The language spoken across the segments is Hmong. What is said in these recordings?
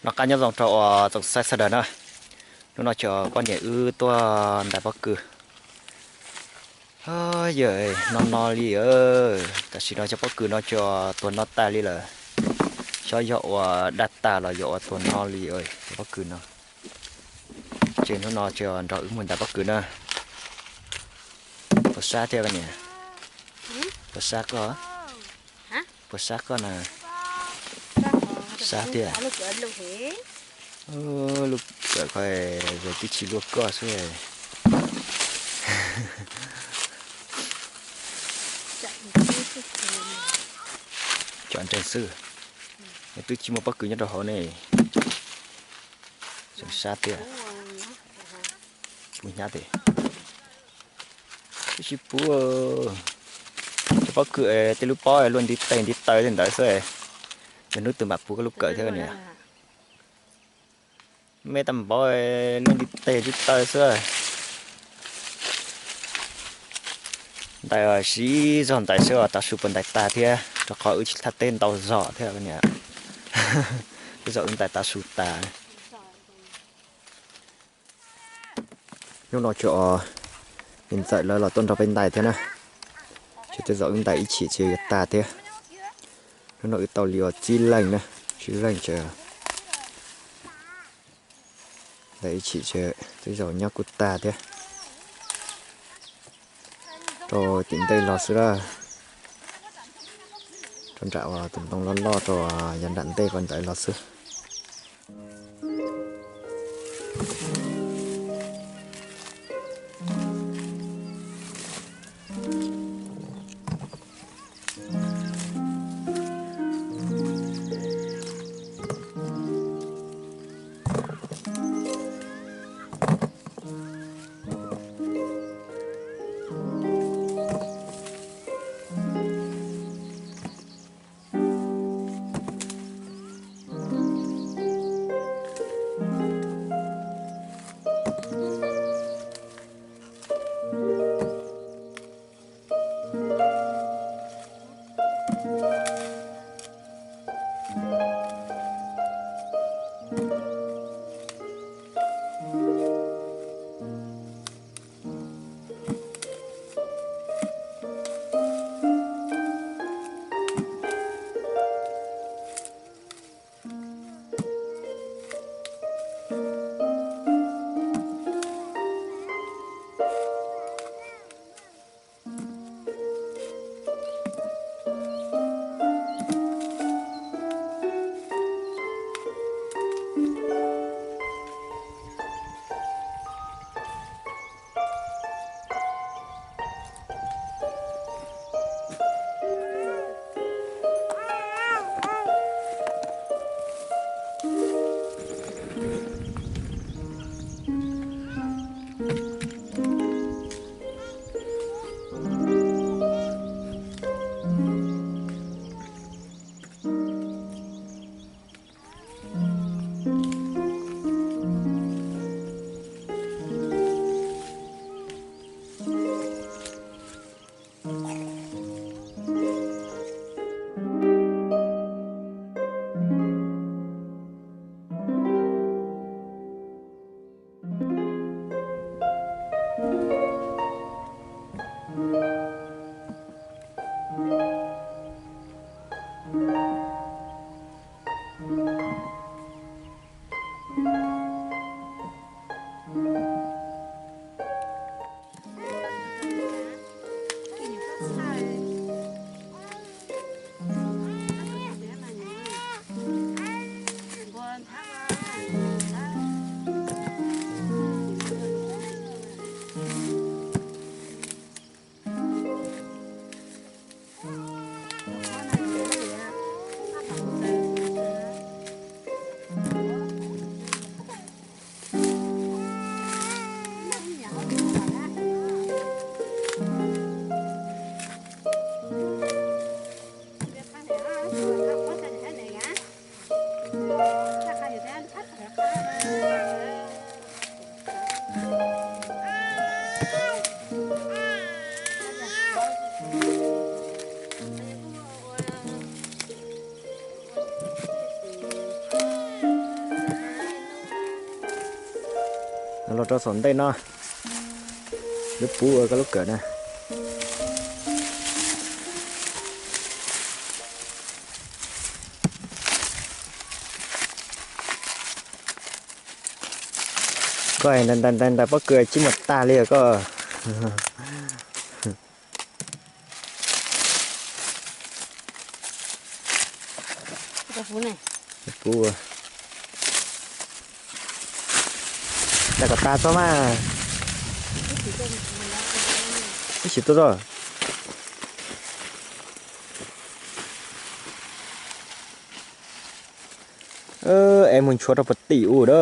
Noj qab nyob zoo rau uas tsoom saib sawv daws na. Hnub no cov poj niam wb tuaj ntais pob kws. Yawm, no no li, tam sim no cov pob kws no cov tuag no tas li lawm. Xyov yog ua daj tas los yog ua tuag no li cov pob kws no. Ces hnub no ces nrog wb mus ntais pob kws na. Puas sab thiab koj niam? Puas sab koj? Puas sab koj na? Sab tiag. Lub kawm koj, yog twb tsis luaj koj xwb. Cov nreeg xwb, twb tsis muaj pob kws nyob rau hauv ne. Tseem sab tiag. Pub hnyav tes. Twb tsis pub. Cov pob kws tej lub pob luaj ntiv tes ntiv taw tej ntawd xwb. Yog hnub twg mam pub koj lub kawm thiab niam. Me tag npaum luaj ntiv tes ntiv taw xwb. Ntais sib zog ntais seb tav su puas ntais tag thiab, rau qhov wb tsis thaj teb ntau zog thiab niam. Tej zaum wb ntais tav su tas. Hnub no ces niam ntxawm lawv los tuaj nrog peb ntais thiab na. Ces tej zaum wb ntais ib chim ces yuav tag thiab. Hnub no wb tau li uas tsib leej na, tsib leej ces ntais ib chim ces tej zaum nyob kuj tag thiab. Rau tim ntej los xwb lawm. Rau nram uas tus ntoo loj loj rau yav nram ntej ko ntawd los xwb. Los rau saum ntej no, lub pub ua koj lub kawm na. Koj ntais ntais ntais pob kws tsis mus tag li koj. Pub, ntais kom tag txhob mas. Ib sim tuaj txog. Es mus nchuav rau puag tim ub na.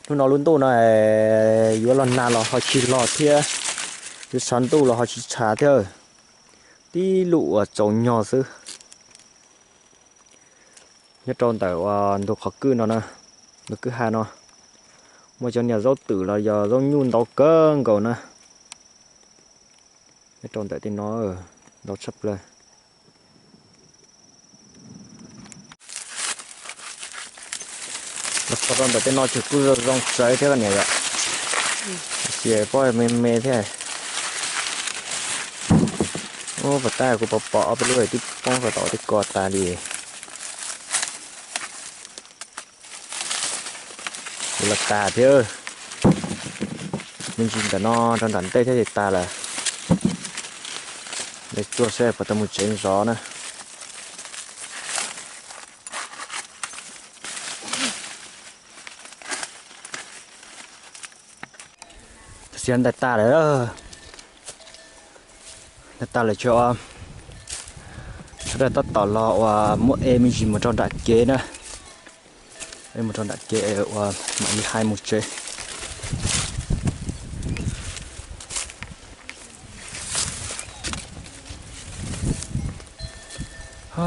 Hnub no lub ntuj no yuav los nag los ho tsis los thiab, yuav tshav ntuj los ho tsis tshav thiab. Tib lub uas tsaus nyog xwb. Nyob rau ntawm uas ntug qhov kwj no na, ntug kwj ha no, muaj cov niag zaub twm los yog zaub nyuj ntau kawg nkaus na. Nyob rau ntawm tej no ntau tshaj plaws. Los txog rau ntawm tej no ces kuj zoo zoo tsawv thiab niam yom. Ces pob me me thiab. Ub, puas tab kuv pom pom ob peb lub twb poob rau tom tej ko tas li. Kuv los tas thiab. Me ntsis ntawm no rau nram ntej thiab ces tas lawm. Ntes tsuag saib puas tau mus tsev zov na. Tam sim no ntais tas lawm, ntais tas lawm ces sawv daws tab tom los uas muab ev me ntsis mus rau nram kev na. Ev mus rau nram kev uas mam li hais mus tsev.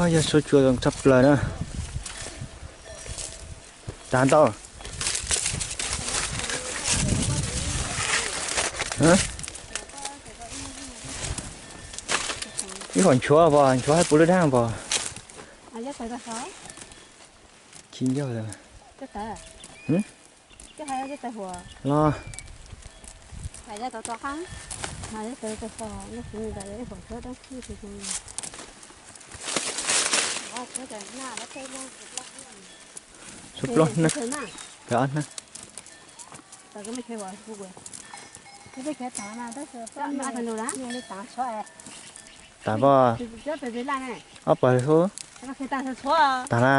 Yog suab cua zoo tshaj plaws na. Tag ntau. Ib hom nchuav pom, nchuav hais puv lub dab pom. Tsis ncauj lawm. Los. Suav plaub na, peb ob na. Tas pom, ob pawg hub, tas na.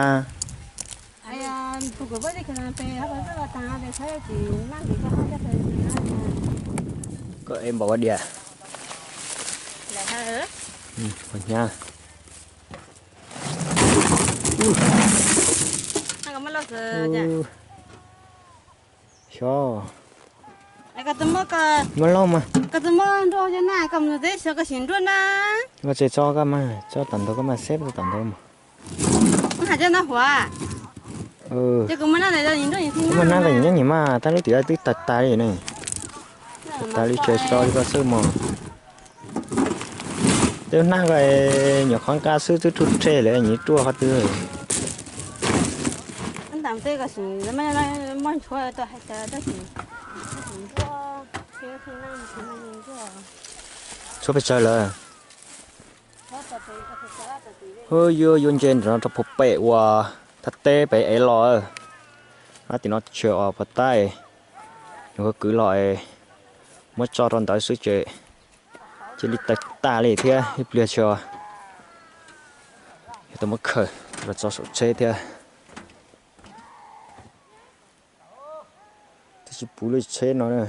Koj ev npaum ua diam. Hnyav. Xyov. Muab lauj mas. Koj tsis txhob koj mas, txhob tam ntug koj mas xeb txhob tam ntug mas. Muab nab los nyob nyias mas, tab lub twm twb tag tas li ne. Tag tas li tseem so li koj xwb mog. Twb hnab ko nyuam qhuav nqa xwb twb ruj rhe lawm nyias ruaj qhov twg. Tshuav pes tsawg lawm. Yuav yuav ntses ntawm no rau puag pem uas thaj teb pem ev los. Nab tim no tshwm os puag ta, nws kwv los muab tso rau ntawd xwb ces cia li tawg tag li thiab ib pliag tso. Yog tau muab khaws los tso saum tsheb thiab. Twb tsis puv lub tsheb no na.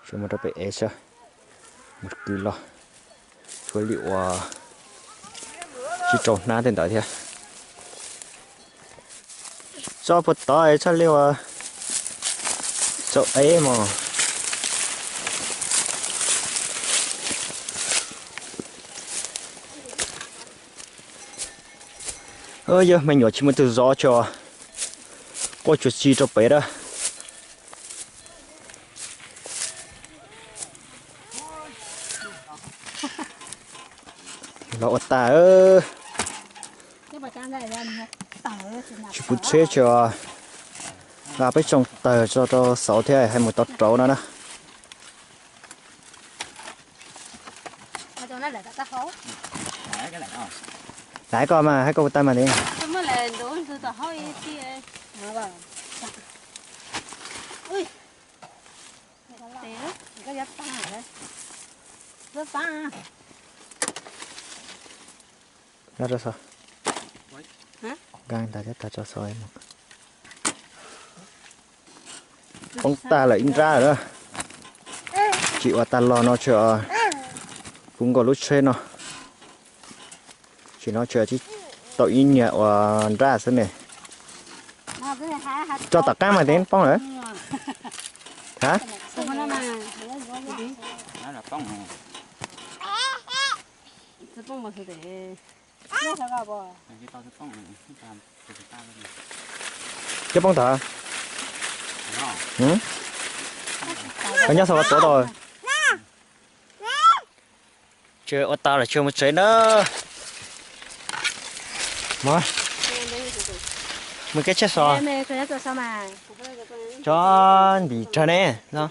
Sawv mus rau pem ev saib, mus kwv los, tshuav li uas tsib rau hnab tej ntawd thiab. Tso puag tod txhaj li uas txaus ev mog. Yog me nyuam tsis muaj tus zov tso, quaj tsuag tsi rau pem dab. Los ua tas. Tsis puv tsheb tso, Nqa peb tsoom tawg tso rau xauv thiab hais mus tau rauv no na. Laiv koj mas, hais koj ua tag mas li. Nqa rau xauv. Nqa tas thiab tas rau xauv. Poob tag lawm ib nrab lawm. Tsis ua tag los no tseem puv nkaus lub tsheb no. Tsis no tseem tau ib niag ua nrab xwb ne. Tso tom qab mas tev poob lawm. Ha? Cov poob tod. Koj nyob saum koj tuav tau. Tsis ua tau los tsis mus tsev na. Mus, mus kev tsheb xos. Tso ntim rag ne no.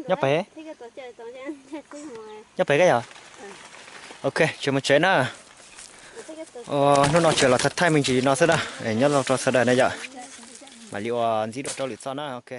Nyob pem, nyob pem koj yog. Ok, tsis mus tsev na. Hnub no tseem los thaij thaij me ntsis no xwb na. Nyob zoo rau sawv daws na yom. Mam li ua ntxiv dua rau lwm txoj na. Ok.